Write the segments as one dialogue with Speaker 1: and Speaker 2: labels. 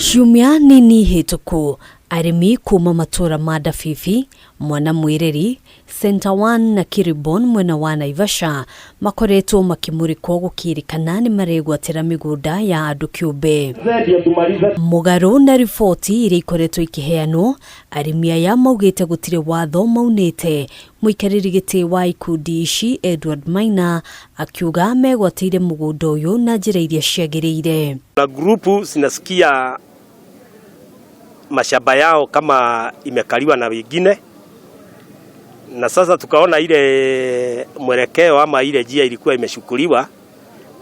Speaker 1: Ciumia nini hĩtũku, arĩmi kuma matũra ma Ndabibi, Mwana Mwĩreri, Center One na Kiribon mwena wa Naivasha makoretwo makĩmũrĩkwo gũkĩrĩkana nĩ maregwatĩra mĩgũnda ya andũ kĩũmbe. Mũgarũ na riboti iria ikoretwo ikĩheanwo, arĩmi aya maugĩte gũtirĩ watho maunĩte. Mũikarĩri gĩtĩ wa ikundi ici Edward Maina akiuga megwatĩire mũgũnda ũyũ na njĩra iria ciagĩrĩire.
Speaker 2: Na grupu zinasikia mashamba yao kama imekaliwa na wengine, na sasa tukaona ile mwelekeo ama ile njia ilikuwa imechukuliwa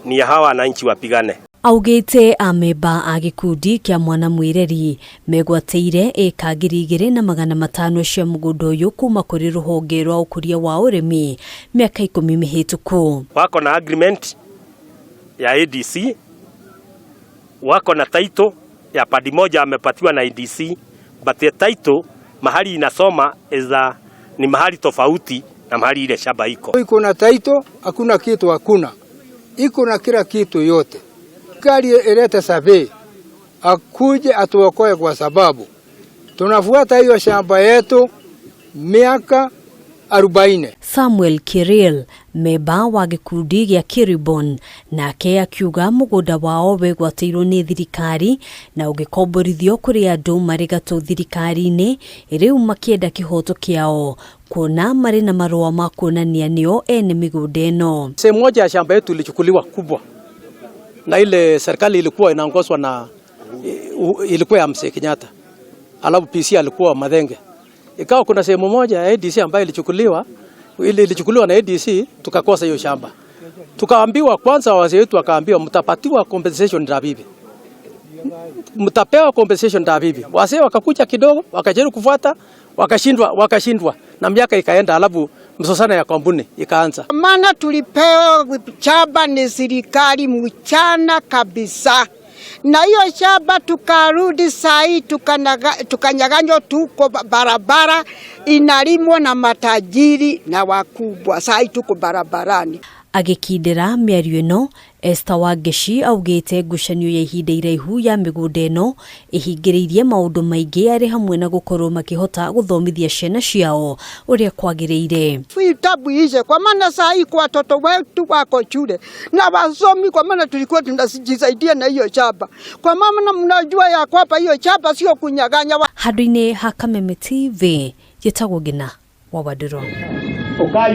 Speaker 2: ni ya hawa wananchi wapigane.
Speaker 1: Augĩte amemba a gĩkundi kĩa Mwana Mwĩreri megwatĩire ĩka 2500 cia mũgũnda ũyũ kuma kũrĩ rũhonge rwa ũkũria wa ũrĩmi mĩaka 10 mĩhĩtũku.
Speaker 2: Wako na agreement ya ADC, wako na title ya padi moja amepatiwa na ADC, but the title mahali inasoma is a, ni mahali tofauti na mahali ile shamba iko.
Speaker 3: Iko na title, hakuna kitu, hakuna. Iko na kila kitu yote. Serikali ilete survey akuje atuokoe, kwa sababu tunafuata hiyo shamba yetu miaka 40.
Speaker 1: Samuel Kiril, memba wa gĩkundi gĩa Kiribon, nake akiuga mũgũnda wao wegwatĩirwo nĩ thirikari na ũgĩkomborithio kũrĩ andũ marĩ gatũ thirikari-inĩ, rĩu makĩenda kĩhoto kĩao kuona marĩ na marũa ma kuonania nĩo ene mĩgũnda ĩno.
Speaker 4: Sehemu moja ya shamba yetu ilichukuliwa kubwa na ile serikali ilikuwa inaongozwa na ilikuwa ya Mzee Kenyatta, alafu PC alikuwa Mathenge. Ikawa kuna sehemu moja ya ADC ambayo ilichukuliwa, ile ilichukuliwa na ADC, tukakosa hiyo shamba. Tukaambiwa kwanza, wazee wetu wakaambiwa mtapatiwa compensation Ndabibi, mtapewa compensation Ndabibi. Wazee wakakuja kidogo, wakajaribu kufuata, wakashindwa, wakashindwa na miaka ikaenda, alafu msosana ya kampuni ikaanza.
Speaker 5: Maana tulipewa shamba ni serikali mchana kabisa, na hiyo shamba tukarudi sai tukanyaganywa, tuko barabara inalimwa na matajiri na wakubwa, sai tuko barabarani.
Speaker 1: Agĩkindĩra mĩario ĩno, Esther Wangeci augĩte ngucanio ya ihinda iraihu ya mĩgũnda ĩno ĩhingĩrĩirie maũndũ maingĩ arĩ hamwe na gũkorwo makĩhota gũthomithia ciana ciao ũrĩa kwagĩrĩire.
Speaker 5: Tabu ishe, kwa maana saa hii kwa watoto wetu wako shule na wasomi, kwa maana tulikuwa tunajisaidia na hiyo shamba, kwa maana mnajua ya kwamba hiyo shamba sio kunyaganya.
Speaker 1: Handũ-inĩ ha Kameme TV, njĩtagwo Ngina wa Wandũrũ.